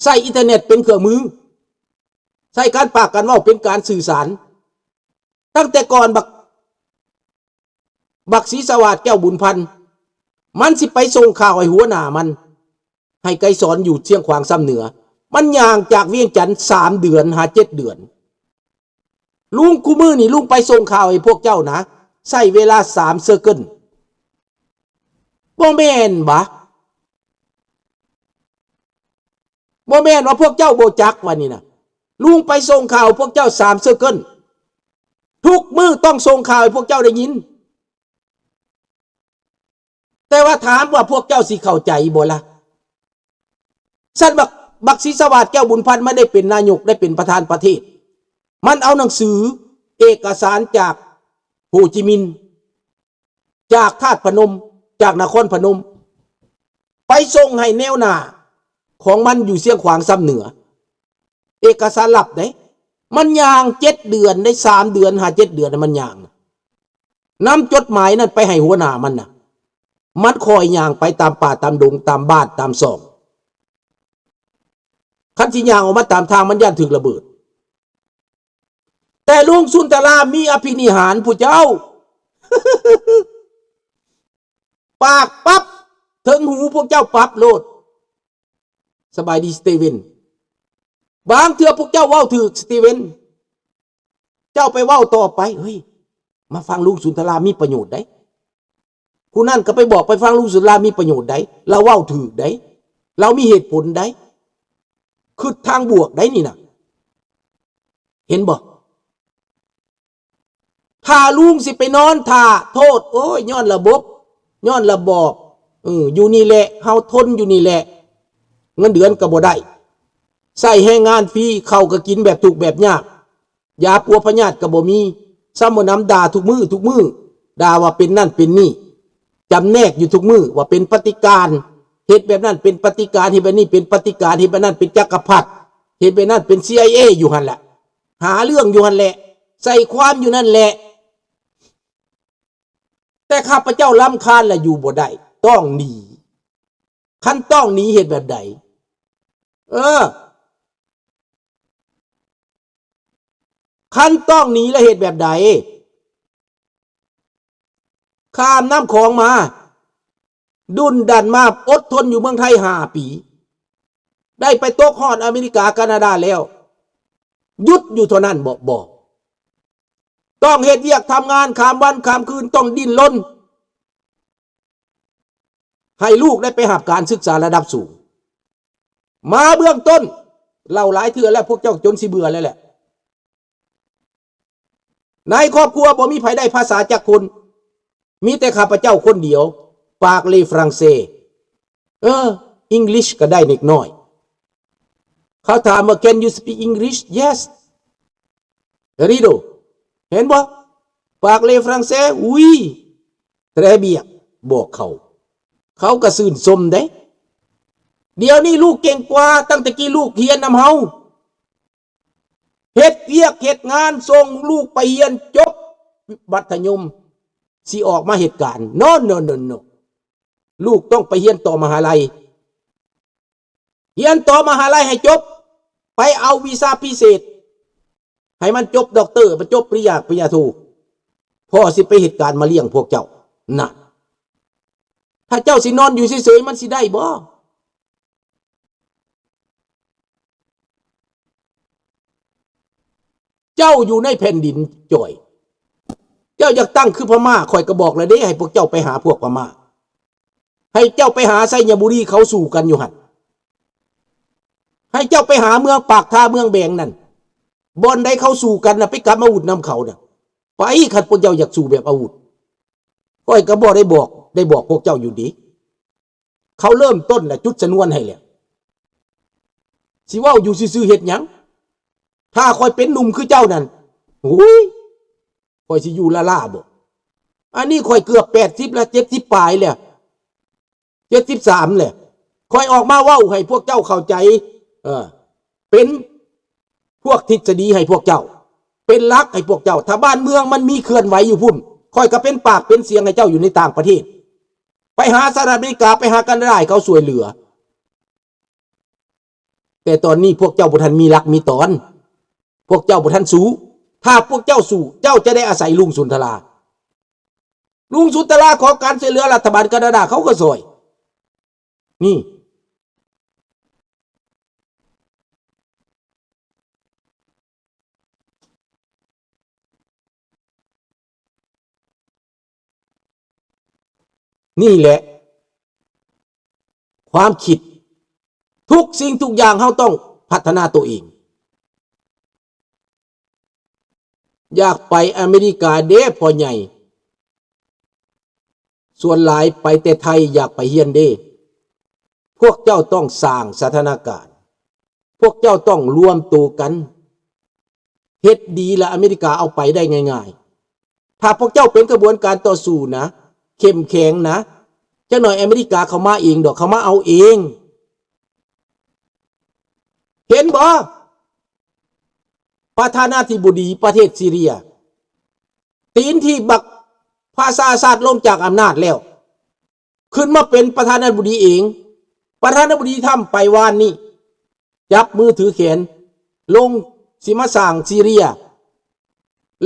ໃຊ້ອິນເຕີເນັດເປັນເຄື່ອງມື, ໃຊ້ການປາກການເວົ້າເປັນການສື່ສານ. ຕັ້ງແຕ່ກ່ອນບັກ ບັກສີສະຫວາດແກ້ວບຸນພັນ ມັນຊິໄປສົ່ງຂ່າວໃຫ້ຫົວໜ້າມັນ ໃຫ້ໄກສອນຢູ່ຊຽງຂວາງຊຳເໜືອ. ມັນຍ່າງຈາກວຽງຈັນສາມເດືອນຫາເຈັດເດືອນ. ລຸງ ຄູ່ມື້ນີ້ລຸງໄປສົ່ງຂ່າວໃຫ້ພວກເຈົ້ານະ ໃຊ້ເວລາສາມເຊີເກີນ. ບໍ່ແມ່ນບະ? ບໍ່ແມ່ນວ່າພວກເຈົ້າບໍ່ຈັກວ່ານີ້ນະ. ລຸງໄປສົ່ງຂ່າວພວກເຈົ້າສາມເຊີເກີນ. ທຸກມື້ຕ້ອງສົ່ງຂ່າວໃຫ້ພວກເຈົ້າໄດ້ຍິນ. ແຕ່ວ່າຖາມວ່າພວກເຈົ້າຊິເຂົ້າໃຈບໍ່ລະ? ຊັ້ນບັກ ບັກສີສະຫວາດແກ້ວບຸນພັນ ມັນໄດ້ເປັນນາຍົກ ໄດ້ເປັນປະທານປະເທດ. ມັນເອົາໜັງສືເອກະສານຈາກໂຮຈິມິນ ຈາກທາດພະນົມ ຈາກນະຄອນພະນົມ ໄປສົ່ງໃຫ້ແນວໜ້າຂອງມັນຢູ່ຊຽງຂວາງຊຳເໜືອ. ເອກະສານລັບເດ້. ມັນຍ່າງເຈັດເດືອນໄດ້ ສາມເດືອນຫາເຈັດເດືອນມັນຍ່າງ. ນຳຈົດໝາຍນັ້ນໄປໃຫ້ຫົວໜ້າມັນນະ. ມັນຄ່ອຍຍ່າງໄປຕາມປ່າຕາມດົງ ຕາມບ້ານຕາມຊ່ອງ. ຄັນຊິຍ່າງອອກມາຕາມທາງ ມັນຢ້ານຖືກລະເບີດ. ແຕ່ລຸງສຸນທະລາມີອະພິນິຫານຜູ້ເຈົ້າ. ປາກປັບ ເຖິງຫູພວກເຈົ້າປັບໂລດ. ສະບາຍດີ ສະຕີເວັນ. ບາງເທື່ອພວກເຈົ້າເວົ້າຖືກ ສະຕີເວັນ. ເຈົ້າໄປເວົ້າຕໍ່ໄປ, ເຮີ້ຍ ມາຟັງລຸງສຸນທະລາມີປະໂຫຍດໃດ໋. ຜູ້ນັ້ນກໍໄປບອກໄປຟັງລຸງສຸນທະລາມີປະໂຫຍດໃດ໋. ລາວເວົ້າຖືກໃດ໋. ລາວມີເຫດຜົນໃດ໋. ຄິດທາງບວກໃດ໋ນີ້ນະ. ເຫັນບໍ່? ຖ້າລຸງຊິໄປນອນຖ້າໂທດ ໂອ້ຍ ຍ້ອນລະບົບ ຍ້ອນລະບອບ ເອີ ຢູ່ນີ້ແຫຼະ ເຮົາທົນຢູ່ນີ້ແຫຼະ ເງິນເດືອນກໍບໍ່ໄດ້ໃຊ້ແຮງງານຟຣີ ເຂົ້າກໍກິນແບບທຸກແບບຍາກ ຢາປົວພະຍາດກໍບໍ່ມີ ຊຳບໍ່ໜຳດ່າທຸກມື້ທຸກມື້ ດ່າວ່າເປັນນັ້ນເປັນນີ້ ຈຳແນກຢູ່ທຸກມື້ວ່າເປັນປະຕິການ ເຮັດແບບນັ້ນເປັນປະຕິການ ເຮັດແບບນີ້ເປັນປະຕິການ ເຮັດແບບນັ້ນເປັນຈັກກະພັດ ເຮັດແບບນັ້ນເປັນ ຊີໄອເອ ຢູ່ຫັ້ນແຫຼະ ຫາເລື່ອງຢູ່ຫັ້ນແຫຼະ ໃສ່ຄວາມຢູ່ນັ້ນແຫຼະ ແຕ່ຂ້າພະເຈົ້າລຳຄານແລະຢູ່ບໍ່ໄດ້ ຕ້ອງໜີ ຄັນຕ້ອງໜີເຮັດແບບໃດ? ເອີ ຄັນຕ້ອງໜີແລ້ວເຮັດແບບໃດ? ຂ້າມນ້ຳຂອງມາ ດຸນດັນມາ ອົດທົນຢູ່ເມືອງໄທຫ້າປີ ໄດ້ໄປຕົກຮອດອາເມລິກາ ການາດາແລ້ວ ຢຸດຢູ່ເທົ່ານັ້ນບໍ? ບໍ່ ຕ້ອງເຮັດວຽກທຳງານຂ້າມວັນຂ້າມຄືນ ຕ້ອງດີ້ນລົນ ໃຫ້ລູກໄດ້ໄປຮັບການສຶກສາລະດັບສູງ. ມາເບື້ອງຕົ້ນ ເລົ່າຫຼາຍເທື່ອແລ້ວ ພວກເຈົ້າຈົນຊິເບື່ອແລ້ວແຫຼະ. ໃນຄອບຄົວບໍ່ມີໃຜໄດ້ພາສາຈັກຄົນ ມີແຕ່ຂ້າພະເຈົ້າຄົນດຽວ ປາກເລຝຣັ່ງເສ. ເອີ English ກໍໄດ້ເລັກນ້ອຍ. ເຂົາຖາມວ່າ Can you speak English? Yes. Very good. ເຫັນບໍ່? ປາກເລຝຣັ່ງເສ. Oui. Très bien. ບອກເຂົາ ເຂົາກໍຊື່ນຊົມເດ້. ດຽວນີ້ລູກເກັ່ງກວ່າ ຕັ້ງແຕ່ກີ້ລູກຮຽນນຳເຮົາ ເຮັດວຽກເຮັດງານ ສົ່ງລູກໄປຮຽນຈົບມັດທະຍົມ ຊິອອກມາເຮັດການ. No, no, no, no. ລູກຕ້ອງໄປຮຽນຕໍ່ມະຫາໄລ ຮຽນຕໍ່ມະຫາໄລໃຫ້ຈົບ ໄປເອົາວີຊາພິເສດ ໃຫ້ມັນຈົບດັອກເຕີ ມັນຈົບປະລິຍາ ປະລິຍາໂທ ພໍຊິໄປເຮັດການມາລ້ຽງພວກເຈົ້າ. ນັ້ນ ຖ້າເຈົ້າຊິນອນຢູ່ເສີຍໆ ມັນຊິໄດ້ບໍ່? ເຈົ້າຢູ່ໃນແຜ່ນດິນຈ່ອຍ ເຈົ້າຢາກຕັ້ງຄືພະມ້າ ຂ້ອຍກໍບອກແລ້ວເດ້ ໃຫ້ພວກເຈົ້າໄປຫາພວກພະມ້າ ໃຫ້ເຈົ້າໄປຫາໄຊຍະບູລີ ເຂົາສູ້ກັນຢູ່ຫັ້ນ ໃຫ້ເຈົ້າໄປຫາເມືອງປາກທາ ເມືອງແບງນັ້ນ ບ່ອນໃດເຂົາສູ້ກັນນະ ໄປກຳອາວຸດນຳເຂົານະ ໄປ ຄັນພວກເຈົ້າຢາກສູ້ແບບອາວຸດ ຂ້ອຍກໍບໍ່ໄດ້ບອກ ໄດ້ບອກພວກເຈົ້າຢູ່ເດ້. ເຂົາເລີ່ມຕົ້ນແລ້ວ ຈຸດຊະນວນໃຫ້ແລ້ວ ຊິເວົ້າຢູ່ຊື່ໆເຮັດຫຍັງ? ຖ້າຂ້ອຍເປັນໜຸ່ມຄືເຈົ້ານັ້ນ ໂອ້ຍ ຂ້ອຍຊິຢູ່ລ້າໆບໍ? ອັນນີ້ຂ້ອຍເກືອບແປດສິບແລ້ວ ເຈັດສິບປາຍແລ້ວ ເຈັດສິບສາມແລ້ວ ຂ້ອຍອອກມາເວົ້າໃຫ້ພວກເຈົ້າເຂົ້າໃຈ ເອີ ເປັນພວກທິດສະດີໃຫ້ພວກເຈົ້າ ເປັນຫຼັກໃຫ້ພວກເຈົ້າ. ຖ້າບ້ານເມືອງມັນມີເຄື່ອນໄຫວຢູ່ພຸ້ນ ຂ້ອຍກໍເປັນປາກເປັນສຽງໃຫ້ເຈົ້າຢູ່ໃນຕ່າງປະເທດ ໄປຫາສະຫະລັດອາເມລິກາ ໄປຫາການາດາ ໃຫ້ເຂົາຊ່ວຍເຫຼືອ. ແຕ່ຕອນນີ້ພວກເຈົ້າບໍ່ທັນມີຫຼັກມີຕອນ, ພວກເຈົ້າບໍ່ທັນສູ້. ຖ້າພວກເຈົ້າສູ້, ເຈົ້າຈະໄດ້ອາໄສລຸງສຸນທະລາ. ລຸງສຸນທະລາຂໍການຊ່ວຍເຫຼືອລັດຖະບານການາດາ, ເຂົາກໍຊ່ອຍ. ນີ້ ນີ້ແຫຼະຄວາມຄິດ, ທຸກສິ່ງທຸກຢ່າງເຮົາຕ້ອງພັດທະນາໂຕເອງ. ຢາກໄປອາເມລິກາເດ້ພໍ່ໃຫຍ່, ສ່ວນຫຼາຍໄປແຕ່ໄທ, ຢາກໄປຮຽນເດ້. ພວກເຈົ້າຕ້ອງສ້າງສະຖານະການ, ພວກເຈົ້າຕ້ອງລວມໂຕກັນ ເຮັດດີລະອາເມລິກາເອົາໄປໄດ້ງ່າຍໆ. ຖ້າພວກເຈົ້າເປັນຂະບວນການຕໍ່ສູ້ນະ, ເຂັ້ມແຂງນະ, ຈັກໜ້ອຍອາເມລິກາເຂົາມາເອງດອກ, ເຂົາມາເອົາເອງ. ເຫັນບໍ່? ປະທານາທິບໍດີປະເທດຊີເຣຍ ຕີນຖີບບັກປະຊາຊາດລົງຈາກອຳນາດແລ້ວ, ຂຶ້ນມາເປັນປະທານາທິບໍດີເອງ. ປະທານາທິບໍດີທຳໄປວານນີ້ ຈັບມືຖືແຂນ ລົງຊິມາສ້າງຊີເຣຍ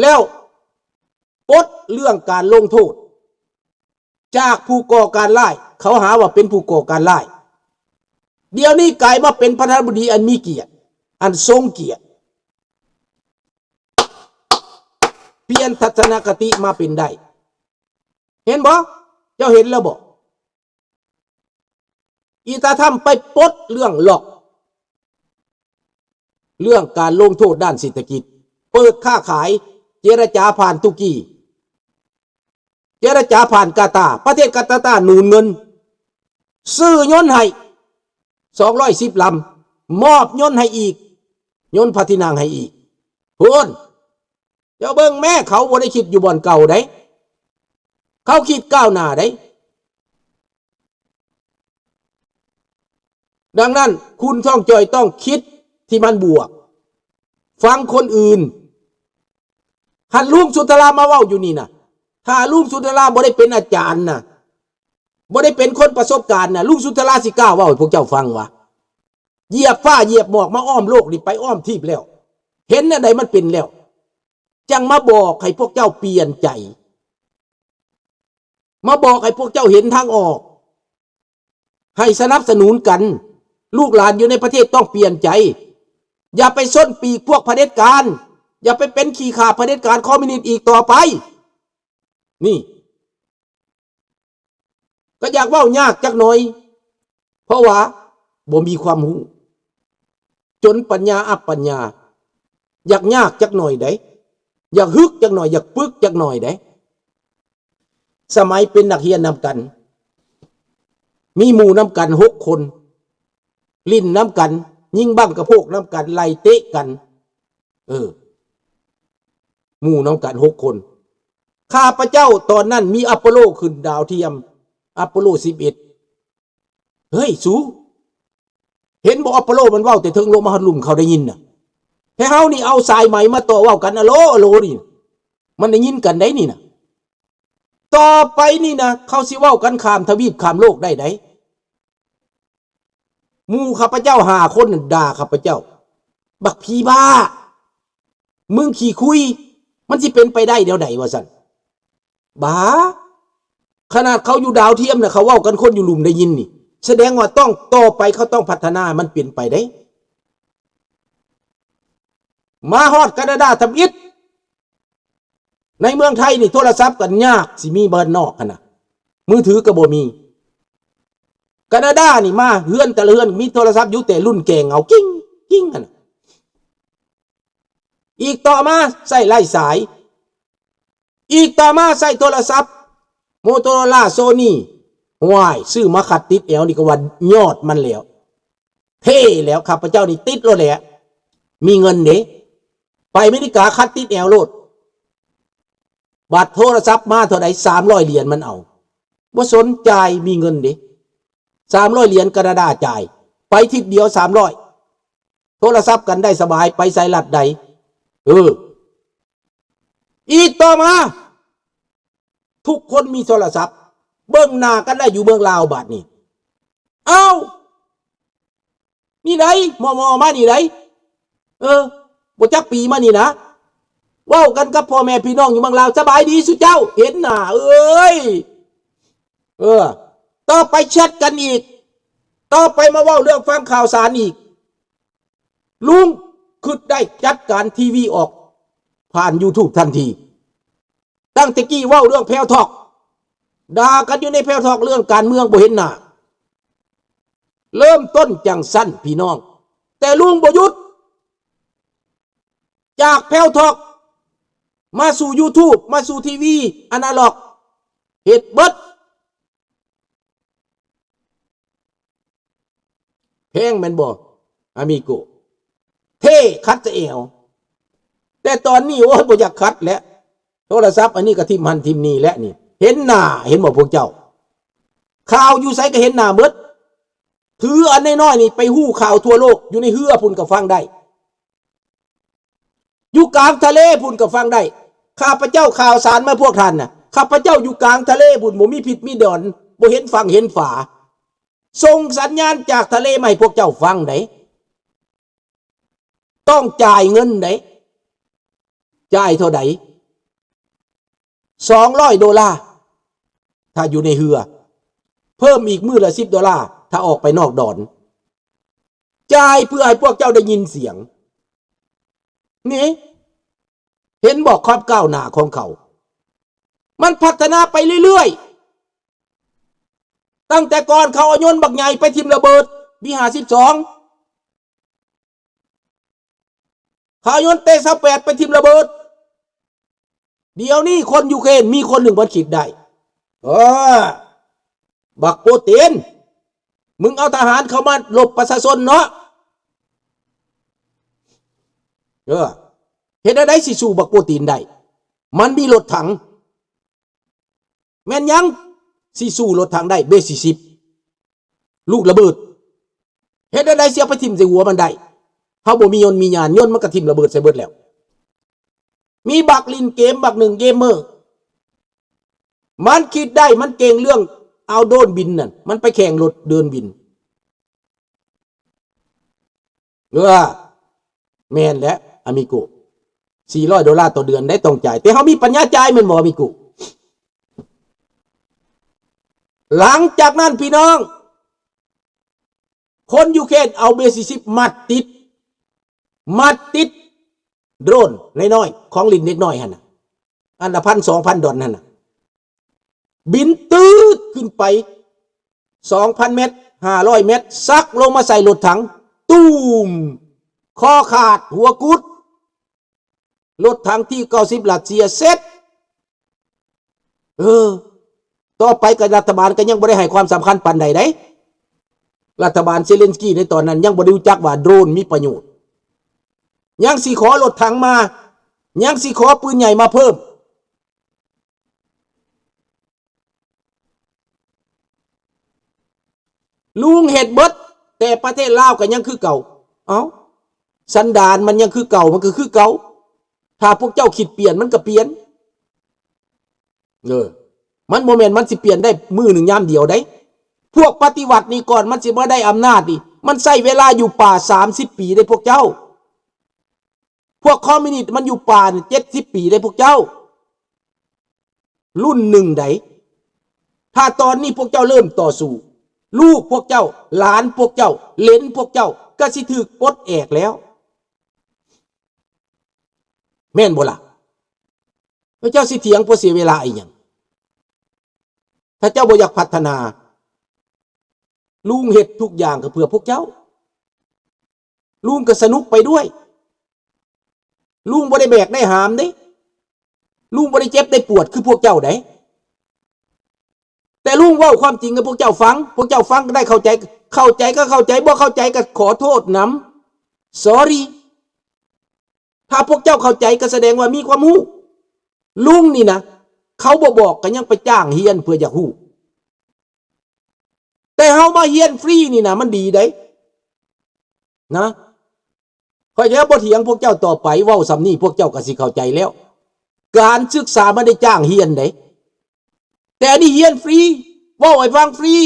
ແລ້ວປົດເລື່ອງການລົງໂທດຈາກຜູ້ກໍ່ການຮ້າຍ, ເຂົາຫາວ່າເປັນຜູ້ກໍ່ການຮ້າຍ. ດຽວນີ້ກາຍມາເປັນປະທານາທິບໍດີອັນມີກຽດ, ອັນຊົງກຽດ, ປ່ຽນທັດສະນະຄະຕິມາເປັນໄດ້. ເຫັນບໍ່? ເຈົ້າເຫັນແລ້ວບໍ່? ອີຕາທຳໄປປົດເລື່ອງລັອກ, ເລື່ອງການລົງໂທດດ້ານເສດຖະກິດ, ເປີດຄ້າຂາຍ, ເຈລະຈາຜ່ານຕຸກີ, ເຈລະຈາຜ່ານກາຕາ, ປະເທດກາຕາໜູນເງິນ, ຊື້ຍົນໃຫ້ສອງຮ້ອຍສິບລຳ, ມອບຍົນໃຫ້ອີກ, ຍົນພະທີ່ນັ່ງໃຫ້ອີກ. ພຸ້ນ ເຈົ້າເບິ່ງແມ້, ເຂົາບໍ່ໄດ້ຄິດຢູ່ບ່ອນເກົ່າໃດ, ເຂົາຄິດກ້າວໜ້າໃດ. ດັ່ງນັ້ນ ຄຸນທອງຈ່ອຍຕ້ອງຄິດທີ່ມັນບວກ, ຟັງຄົນອື່ນ. ຄັນລຸງສຸນທະລາມາເວົ້າຢູ່ນີ້ນະ, ຖ້າລຸງສຸນທະລາບໍ່ໄດ້ເປັນອາຈານນະ, ບໍ່ໄດ້ເປັນຄົນປະສົບການນະ, ລຸງສຸນທະລາຊິກ້າເວົ້າໃຫ້ພວກເຈົ້າຟັງວະ? ຢຽບຟ້າຢຽບໝອກມາອ້ອມໂລກນີ້, ໄປອ້ອມທີບແລ້ວ, ເຫັນແນວໃດມັນເປັນແລ້ວ, ຈັ່ງມາບອກໃຫ້ພວກເຈົ້າປ່ຽນໃຈ, ມາບອກໃຫ້ພວກເຈົ້າເຫັນທາງອອກ, ໃຫ້ສະໜັບສະໜູນກັນ. ລູກຫຼານຢູ່ໃນປະເທດຕ້ອງປ່ຽນໃຈ. ຢ່າໄປຊົນປີກພວກຜະເດັດການ, ຢ່າໄປເປັນຂີ້ຂ້າຜະເດັດການຄອມມິວນິດອີກຕໍ່ໄປ. ນີ້ ກໍຢາກເວົ້າຍາກຈັກໜ່ອຍ, ເພາະວ່າບໍ່ມີຄວາມຮູ້, ຈົນປັນຍາອັບປັນຍາ. ຢາກຍາກຈັກໜ່ອຍໃດ, ຢາກຮຶກຈັກໜ່ອຍ, ຢາກປຶກຈັກໜ່ອຍໃດ. ສະໄໝເປັນນັກຮຽນນຳກັນ, ມີໝູ່ນຳກັນຫົກຄົນ, ຫຼິ້ນນຳກັນ, ຍິງບັ້ງກະໂພກນຳກັນ, ໄລ່ເຕະກັນ, ເອີ ໝູ່ນຳກັນຫົກຄົນ. ຂ້າພະເຈົ້າຕອນນັ້ນມີອາໂປໂລຂຶ້ນດາວທຽມ, ອາໂປໂລສິບເອັດ. ເຮີ້ຍ ສູ ເຫັນບໍ່ ອາໂປໂລມັນເວົ້າແຕ່ເທິງລົງມາຮອດລຸ່ມ ເຂົາໄດ້ຍິນນະ. ແຕ່ເຮົານີ້ເອົາສາຍໄມມາຕໍ່ເວົ້າກັນ ອະໂລ ອະໂລ ນີ້ ມັນໄດ້ຍິນກັນໄດ໋ນີ້ນະ. ຕໍ່ໄປນີ້ນະ ເຂົາຊິເວົ້າກັນຂ້າມທະວີບຂ້າມໂລກໄດ້ໃດ໋. ໝູ່ຂ້າພະເຈົ້າຫ້າຄົນນັ້ນດ່າຂ້າພະເຈົ້າ ບັກຜີບ້າ ມຶງຂີ້ຄຸຍ ມັນຊິເປັນໄປໄດ້ແນວໃດ ວ່າຊັ້ນ. ບ້າ ຂະໜາດເຂົາຢູ່ດາວທຽມນະ ເຂົາເວົ້າກັນຄົນຢູ່ລຸ່ມໄດ້ຍິນນີ້ ສະແດງວ່າຕ້ອງ ຕໍ່ໄປເຂົາຕ້ອງພັດທະນາໃຫ້ມັນເປັນໄປເດ້. ມາຮອດການາດາທຳອິດ ໃນເມືອງໄທນີ້ໂທລະສັບກໍຍາກ ຊິມີບ້ານນອກຫັ້ນນະ ມືຖືກໍບໍ່ມີ. ການາດານີ້ມາເຮືອນແຕ່ລະເຮືອນມີໂທລະສັບຢູ່ ແຕ່ລຸ້ນແກງເອົາກິ້ງກິ້ງຫັ້ນນະ. ອີກຕໍ່ມາໃຊ້ໄຮ້ສາຍ ອີກຕໍ່ມາໃຊ້ໂທລະສັບໂມໂຕໂຣລາ ໂຊນີ. ໂອ້ຍ ຊື້ມາຂັດຕິດແອວນີ້ກໍວ່າຍອດມັນແລ້ວ ເທ່ແລ້ວ. ຂ້າພະເຈົ້ານີ້ຕິດໂລດແຫຼະ ມີເງິນເດ້ ໄປອາເມລິກາຂັດຕິດແອວໂລດ. ບັດໂທລະສັບມາເທົ່າໃດ ສາມຮ້ອຍຫຼຽນມັນເອົາ ບໍ່ສົນ ຈ່າຍ ມີເງິນເດ້. ສາມຮ້ອຍຫຼຽນການາດາ ຈ່າຍໄປທິດດຽວສາມຮ້ອຍ ໂທລະສັບກັນໄດ້ສະບາຍ ໄປໃສລັດໃດ. ເອີ ອີກຕໍ່ມາ ທຸກຄົນມີໂທລະສັບ ເບິ່ງໜ້າກັນໄດ້ຢູ່ເມືອງລາວບາດນີ້. ເອົ້າ ນີ້ໃດ ມໍ່ໆມານີ້ໃດ ເອີ ບໍ່ຈັກປີມານີ້ນະ ເວົ້າກັນກັບພໍ່ແມ່ພີ່ນ້ອງຢູ່ເມືອງລາວ ສະບາຍດີສູ່ເຈົ້າ ເຫັນໜ້າ ເອີຍ ເອີ ຕໍ່ໄປແຊັດກັນອີກ ຕໍ່ໄປມາເວົ້າເລື່ອງຟັງຂ່າວສານອີກ ລຸງຄຶດໄດ້ຈັດການທີວີອອກຜ່ານຢູທູບທັນທີ. ຕັ້ງແຕ່ກີ້ເວົ້າເລື່ອງແພວທອກ ດ່າກັນຢູ່ໃນແພວທອກເລື່ອງການເມືອງບໍ່ເຫັນໜ້າ ເລີ່ມຕົ້ນຈັ່ງຊັ້ນພີ່ນ້ອງ ແຕ່ລຸງບໍ່ຢຸດ ຈາກແພວທອກ ມາສູ່ຢູທູບ ມາສູ່ທີວີອານາລັອກ ເຮັດເບິດ ແພງແມ່ນບໍ່ ອາມິໂກ ເທ່ ຂັດສະແອວ ແຕ່ຕອນນີ້ ໂອ້ຍ ບໍ່ຢາກຂັດແຫຼະ ໂທລະສັບອັນນີ້ກໍຖິ້ມຫັ້ນຖິ້ມນີ້ແຫຼະນີ້ ເຫັນໜ້າ ເຫັນບໍ່ພວກເຈົ້າ ຂ່າວຢູ່ໃສກໍເຫັນໜ້າເບິດ ຖືອັນນ້ອຍໆນີ້ໄປຮູ້ຂ່າວທົ່ວໂລກ ຢູ່ໃນເຮືອພຸ້ນກໍຟັງໄດ້ ຢູ່ກາງທະເລພຸ້ນກໍຟັງໄດ້ ຂ້າພະເຈົ້າຂ່າວສານມາພວກທ່ານນະ ຂ້າພະເຈົ້າຢູ່ກາງທະເລພຸ້ນ ບໍ່ມີພິດມີດອນ ບໍ່ເຫັນຝັ່ງເຫັນຝາ ສົ່ງສັນຍານຈາກທະເລມາໃຫ້ພວກເຈົ້າຟັງໃດ ຕ້ອງຈ່າຍເງິນໃດ ຈ່າຍເທົ່າໃດ ສອງຮ້ອຍໂດລາ ຖ້າຢູ່ໃນເຮືອ ເພີ່ມອີກມື້ລະສິບໂດລາ ຖ້າອອກໄປນອກດອນ ຈ່າຍເພື່ອໃຫ້ພວກເຈົ້າໄດ້ຍິນສຽງ ນີ້ ເຫັນບໍ່ຄວາມກ້າວໜ້າຂອງເຂົາ ມັນພັດທະນາໄປເລື້ອຍໆ ຕັ້ງແຕ່ກ່ອນເຂົາເອົາຍົນບັກໃຫຍ່ໄປຖິ້ມລະເບີດ ບີຫ້າສິບສອງ ເຂົາເອົາຍົນເຕຊາວແປດໄປຖິ້ມລະເບີດ ດຽວນີ້ຄົນຢູເຄຣນມີຄົນໜຶ່ງມັນຄິດໄດ້ ເອີ ບັກປູຕິນ ມຶງເອົາທະຫານເຂົ້າມາລົບປະຊາຊົນເນາະ ເອີ ເຮັດແນວໃດຊິສູ້ບັກປູຕິນໄດ້ ມັນມີລົດຖັງ ແມ່ນຫຍັງຊິສູ້ລົດຖັງໄດ້ ເບສີ່ສິບ ລູກລະເບີດ ເຮັດແນວໃດຊິເອົາໄປຖິ້ມໃສ່ຫົວມັນໄດ້ ເຮົາບໍ່ມີຍົນມີຍານ ຍົນມັນກໍຖິ້ມລະເບີດໃສ່ເບິດແລ້ວ ມີບັກຫຼິ້ນເກມບັກໜຶ່ງເກມເມີ ມັນຄິດໄດ້ ມັນເກັ່ງເລື່ອງເອົາໂດຣນບິນນັ້ນ ມັນໄປແຂ່ງລົດໂດຣນບິນ ເອີ ແມ່ນແຫຼະ ອາມິໂກ ສີ່ຮ້ອຍໂດລາຕໍ່ເດືອນໄດ້ຕ້ອງຈ່າຍ ແຕ່ເຮົາມີປັນຍາຈ່າຍແມ່ນບໍ່ ອາມິໂກ ຫຼັງຈາກນັ້ນພີ່ນ້ອງ ຄົນຢູເຄຣນເອົາເບສີ່ສິບມັດຕິດ ມັດຕິດໂດຣນນ້ອຍໆ ຂອງຫຼິ້ນເດັກນ້ອຍຫັ້ນນະ ອັນລະພັນສອງພັນດອນຫັ້ນນະ ບິນຕື້ດຂຶ້ນໄປສອງພັນແມັດ ຫ້າຮ້ອຍແມັດ ສັກລົງມາໃສ່ລົດຖັງ ຕູມ ຄໍຂາດຫົວກຸດ ລົດຖັງທີເກົ້າສິບຣັດເຊຍເສັດ ເອີ ຕໍ່ໄປກໍລັດຖະບານກໍຍັງບໍ່ໄດ້ໃຫ້ຄວາມສຳຄັນປານໃດໃດ ລັດຖະບານເຊເລັນສກີໃນຕອນນັ້ນຍັງບໍ່ໄດ້ຮູ້ຈັກວ່າໂດຣນມີປະໂຫຍດ ຍັງຊິຂໍລົດຖັງມາ ຍັງຊິຂໍປືນໃຫຍ່ມາເພີ່ມ ລຸງເຮັດເບິດ ແຕ່ປະເທດລາວກໍຍັງຄືເກົ່າ ເອົ້າ ສັນດານມັນຍັງຄືເກົ່າ ມັນກໍຄືເກົ່າ ຖ້າພວກເຈົ້າຄິດປ່ຽນ ມັນກໍປ່ຽນ ເອີ ມັນບໍ່ແມ່ນມັນຊິປ່ຽນໄດ້ມື້ໜຶ່ງຍາມດຽວໃດ ພວກປະຕິວັດນີ້ ກ່ອນມັນຊິມາໄດ້ອຳນາດນີ້ ມັນໃຊ້ເວລາຢູ່ປ່າສາມສິບປີເດ້ພວກເຈົ້າ ພວກຄອມມິວນິດມັນຢູ່ປ່າເຈັດສິບປີເດ້ພວກເຈົ້າ ລຸ້ນໜຶ່ງໃດ ຖ້າຕອນນີ້ພວກເຈົ້າເລີ່ມຕໍ່ສູ້ ລູກພວກເຈົ້າ ຫຼານພວກເຈົ້າ ເຫຼນພວກເຈົ້າ ກໍຊິຖືກປົດແອກແລ້ວ ແມ່ນບໍ່ລະ? ແລ້ວເຈົ້າຊິຖຽງເພື່ອເສຍເວລາອີ່ຫຍັງ? ຖ້າເຈົ້າບໍ່ຢາກພັດທະນາ ລຸງເຮັດທຸກຢ່າງກໍເພື່ອພວກເຈົ້າ ລຸງກໍສະໜຸກໄປດ້ວຍ ລຸງບໍ່ໄດ້ແບກໄດ້ຫາມເດ້ ລຸງບໍ່ໄດ້ເຈັບໄດ້ປວດຄືພວກເຈົ້າໃດ ແຕ່ລຸງເວົ້າຄວາມຈິງໃຫ້ພວກເຈົ້າຟັງ ພວກເຈົ້າຟັງກໍໄດ້ເຂົ້າໃຈ ເຂົ້າໃຈກໍເຂົ້າໃຈ ບໍ່ເຂົ້າໃຈກໍຂໍໂທດນຳ sorry ຖ້າພວກເຈົ້າເຂົ້າໃຈກໍສະແດງວ່າມີຄວາມຮູ້ ລຸງນີ້ນະ ເຂົາບໍ່ບອກກໍຍັງໄປຈ້າງຮຽນເພື່ອຢາກຮູ້ ແຕ່ເຮົາມາຮຽນຟຣີນີ້ນະ ມັນດີໃດ໋ ນະ ຂ້ອຍຈະບໍ່ຖຽງພວກເຈົ້າຕໍ່ໄປ ເວົ້າສ່ຳນີ້ພວກເຈົ້າກໍຊິເຂົ້າໃຈແລ້ວ ການສຶກສາມັນໄດ້ຈ້າງຮຽນໃດ໋ ແຕ່ອັນນີ້ຮຽນຟຣີ ເວົ້າໃຫ້ຟັງຟຣີ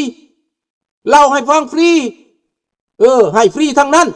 ເລົ່າໃຫ້ຟັງຟຣີ ເອີ ໃຫ້ຟຣີທັງນັ້ນ